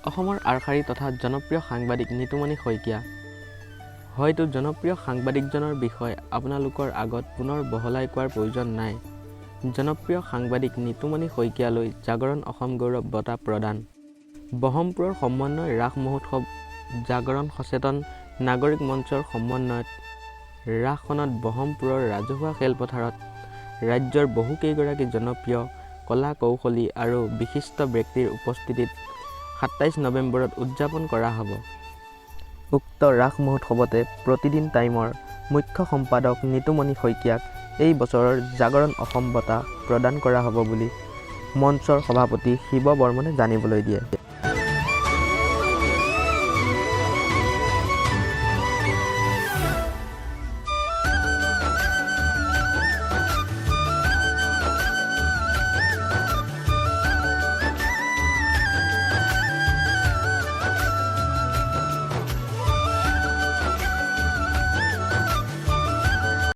অসমৰ আগশাৰী তথা জনপ্ৰিয় সাংবাদিক নিতুমণি শইকীয়া। হয়তো জনপ্ৰিয় সাংবাদিকজনৰ বিষয়ে আপোনালোকৰ আগত পুনৰ বহলাই কোৱাৰ প্ৰয়োজন নাই। জনপ্ৰিয় সাংবাদিক নিতুমণি শইকীয়ালৈ জাগৰণ অসম গৌৰৱ বঁটা প্ৰদান। বহৰমপুৰৰ সমন্বয় ৰাস মহোৎসৱ জাগৰণ সচেতন নাগৰিক মঞ্চৰ সমন্বয়ত ৰাসখনত বহৰমপুৰৰ ৰাজহুৱা খেলপথাৰত ৰাজ্যৰ বহুকেইগৰাকী জনপ্ৰিয় কলা-কৌশলী আৰু বিশিষ্ট ব্যক্তিৰ উপস্থিতিত 27 নৱেম্বৰত উদযাপন কৰা হ'ব। উক্ত ৰাস মহোৎসৱতে প্ৰতিদিন টাইমৰ মুখ্য সম্পাদক নিতুমণি শইকীয়াক এই বছৰৰ জাগৰণ অসম বঁটা প্ৰদান কৰা হ'ব বুলি মঞ্চৰ সভাপতি শিৱ বৰ্মনে জানিবলৈ দিয়ে।